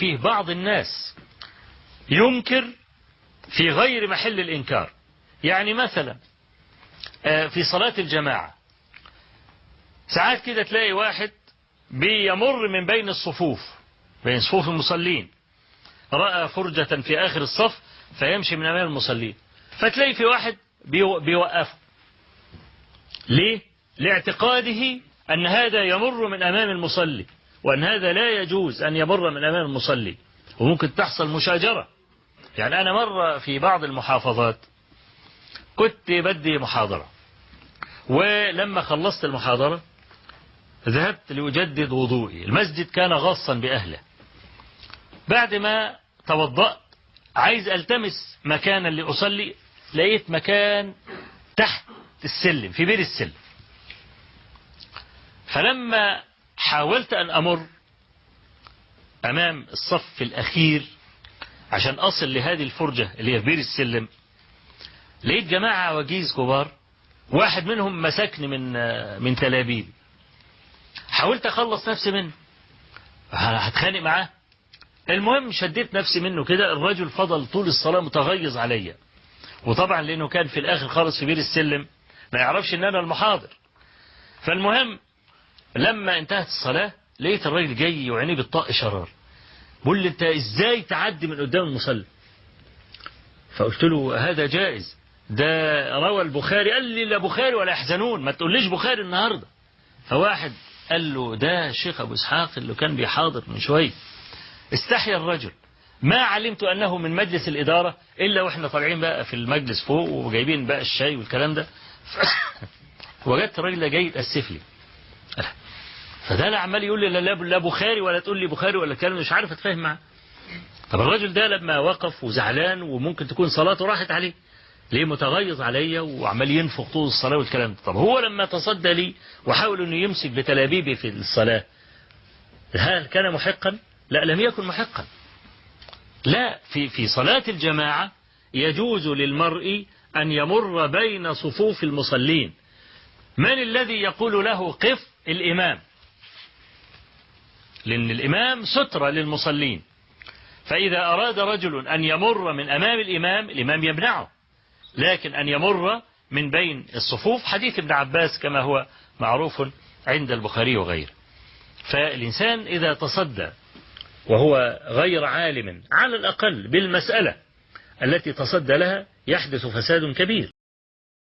فيه بعض الناس ينكر في غير محل الإنكار. يعني مثلا في صلاة الجماعة ساعات كده تلاقي واحد بيمر من بين الصفوف، بين صفوف المصلين، رأى فرجة في آخر الصف فيمشي من أمام المصلين، فتلاقي في واحد بيوقفه. ليه؟ لاعتقاده أن هذا يمر من أمام المصلي، وأن هذا لا يجوز أن يمر من أمام المصلي، وممكن تحصل مشاجرة. يعني أنا مرة في بعض المحافظات كنت بدي محاضرة، ولما خلصت المحاضرة ذهبت لأجدد وضوئي. المسجد كان غاصا بأهله. بعد ما توضأت عايز ألتمس مكانا لأصلي، لقيت مكان تحت السلم في بير السلم. فلما حاولت أن أمر أمام الصف الأخير عشان أصل لهذه الفرجة اللي هي في بير السلم، لقيت جماعة وجيز كبار، واحد منهم مسكني من تلابيبي. حاولت أخلص نفسي منه، هتخانق معاه. المهم شديت نفسي منه كده، الرجل فضل طول الصلاة متغيظ عليا، وطبعا لأنه كان في الآخر خالص في بير السلم ما يعرفش إن أنا المحاضر. فالمهم لما انتهت الصلاة لقيت الراجل جاي وعينيه بالطق شرار، بيقول لي أنت إزاي تعدي من قدام المصلي؟ فقلت له هذا جائز، ده روى البخاري. قال لي لا بخاري ولا يحزنون، ما تقوليش بخاري النهارده. فواحد قال له ده الشيخ أبو إسحاق اللي كان بيحاضر من شوية. استحيا الرجل، ما علمت أنه من مجلس الإدارة إلا وإحنا طالعين بقى في المجلس فوق وجايبين بقى الشاي والكلام ده. وجدت الراجل ده جاي يتأسف لي، فده لا عمال يقول لي لا بخاري ولا تقول لي بخاري ولا كلام، مش عارف اتفاهم معاه. طب الراجل ده لما وقف وزعلان وممكن تكون صلاته راحت عليه، ليه متغيظ عليا وعمال ينفخ طول الصلاة والكلام ده؟ طب هو لما تصدى لي وحاول انه يمسك بتلابيبي في الصلاة، هل كان محقا؟ لا، لم يكن محقا. لا، في صلاة الجماعة يجوز للمرء أن يمر بين صفوف المصلين. من الذي يقول له قف؟ الإمام، لأن الإمام سترة للمصلين. فإذا أراد رجل أن يمر من أمام الإمام، الإمام يمنعه، لكن أن يمر من بين الصفوف، حديث ابن عباس كما هو معروف عند البخاري وغيره. فالإنسان إذا تصدى وهو غير عالم على الأقل بالمسألة التي تصدى لها يحدث فساد كبير.